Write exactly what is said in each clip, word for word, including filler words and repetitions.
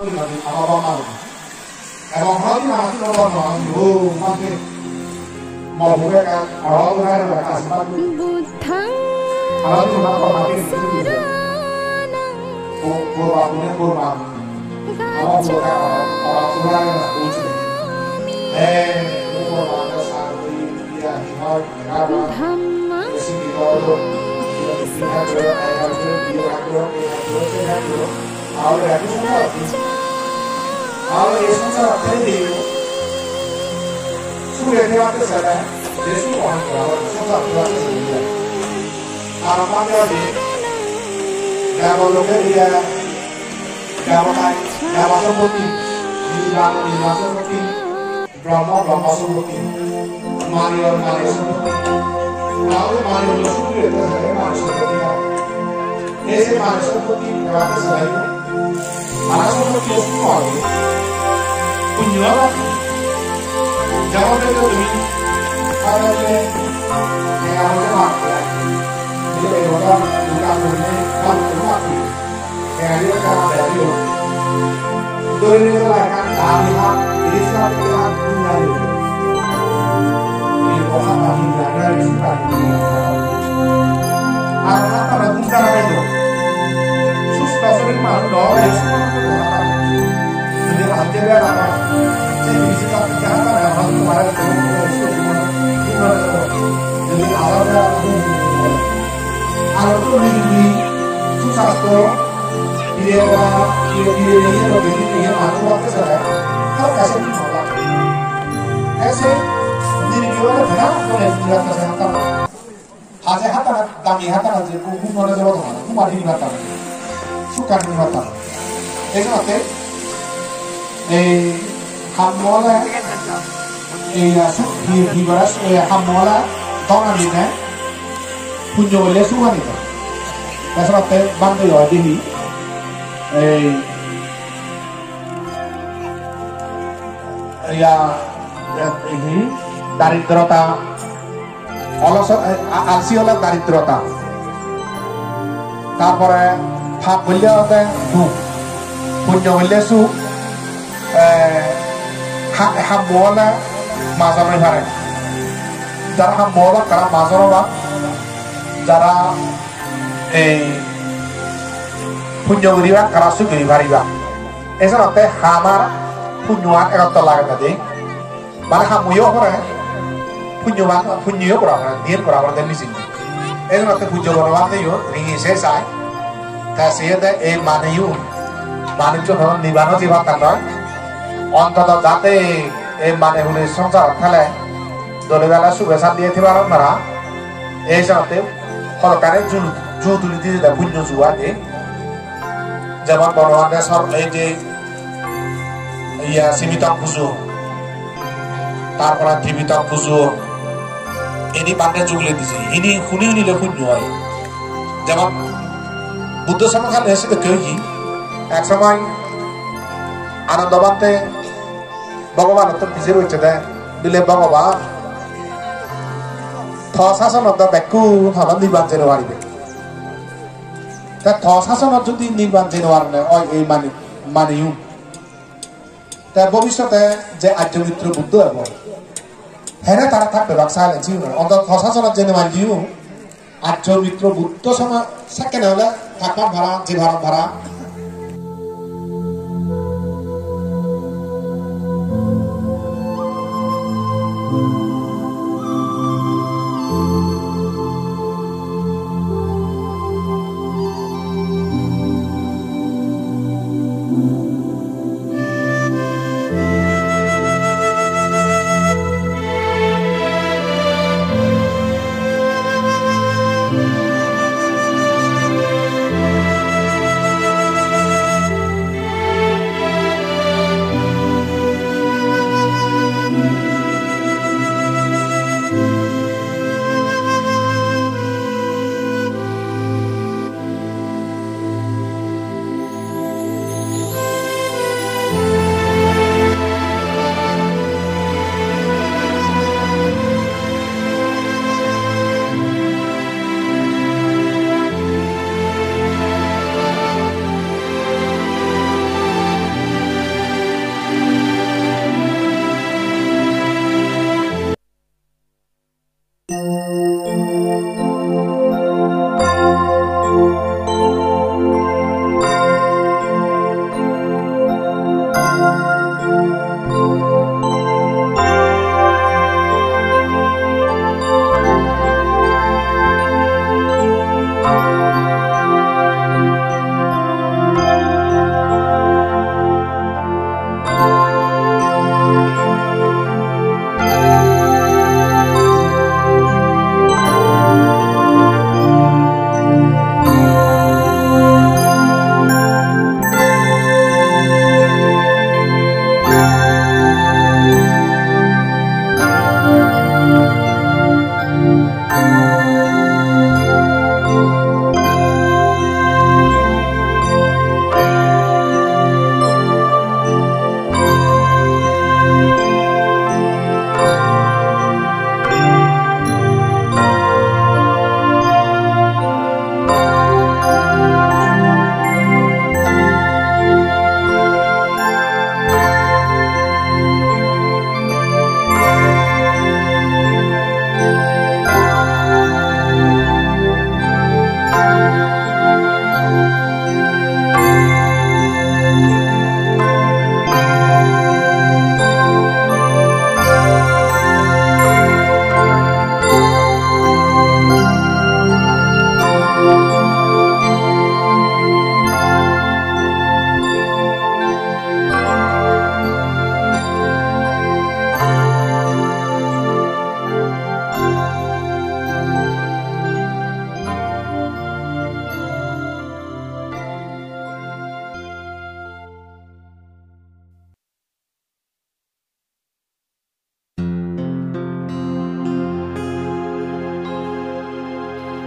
Ama baba ma. Ebong hadi ma hadi baba ma. Oh, mate. Mo bube ka, aro bube ka, ka sipat. Buddhaṃ Hadi ma ko ma ke. Saraṇaṃ Ko, ko ba ne ko ba. Ama bube ka, aro bube ka, ka sipat. Eh, ko ba ka sa ko ya, ha. Dhammaṃ Brahma, Brahma sompotti, mani or mani sompotti. Tahole mani or sompotti hote gele mani sompotti hoy. Ei je mani sompotti hote gele mani sompotti hoy. Punyo hoy. Jemon hoyto tumi, tahole, eh, amar je mani hoy. Ei je hoda, hoda hoile, hoda hoile. Kaya dia kata dia. Doi ni kala kan tali ha, ini sa kala dunia ni. Ini kok apa dunia ni, ini sa kala dunia. Arah apa dah bukan apa itu? Sus kasih mana dong, ya semua itu apa? Jadi hati dia apa? Saya bisa tak kejahatan, ya, harus kemarin itu, itu, itu, itu. Jadi alam dah, alam tuh di, di, susah tuh. Bire ba, bire, bire, bire, bire, bire, bire, manu batte sare, har kase ni hola. Ese, nirgire bana, kone nirgire kase hata. Haje hata, dami hata, je ku, ku nore jabo dona, ku mari ni hata. Sukan ni hata. Ese mate, ei, hammo ole, ei, asu, hi, hi bara, ei, hammo ole, dona ni ne, punyo ole sukan ni ne. Ese mate, bando yo, di hi. Ei, iya, eh, hi, daridrota, oloso-, eh, a-, alsi ole daridrota. Tarpore pap golle olode duk, punyo golle suk, eh, ha-, hammo ole majon oi pare. Jara hammo obak, tara majon obak. Jara ei punyo guribak, tara sugi guri paribak. Ei senotte ham ar punyoan egottor lagede de. Mane hammo yo gore, punyoan, punyo yo gora pore, diyen gora pore de mijinge. Ei senotte punyo gora pore de yo, ringi se sai. Ta seyede ei maneyo, manuccho hono nibano jebatta noi. Ontoto jate ei mane huli songsarot thele, dole dale suge santiye thei paron para. Ei senotte hodokkani ju, ju tuli di jede punyo ju age. Jemon Bhogobane sor ei je iya Simitom pujo, tarpore Tibitom pujo, ini bhante jugule dije. Ini huni huni le punyo oi. Jemon Buddho somoy kale sedokke oye. Ek somoy Anando Bhante Bhogobanottun pijedi ecche de, bile, "Bhogoban, to sasonot do bekkun hono nirban jei no paribe. Te to sasonot judi nirban jei no parone oi ei mani, maniyun, te bobissote je Arjo Mitro Buddho ebo, here tara thakbe bak silence iyun. Onto to sasonot jei no pariyun." Arjo Mitro Buddho sama sekkene ole thakpan para, jebaron para.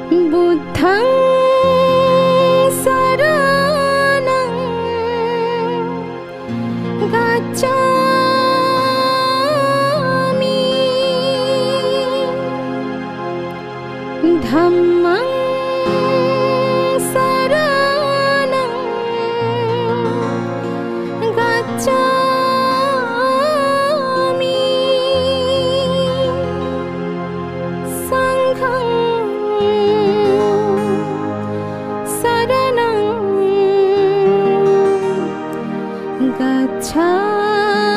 Buddhaṃ saraṇaṃ gacchāmi. Dhammaṃ saraṇaṃ gacchāmi. Saṅghaṃ saraṇaṃ gacchāmi.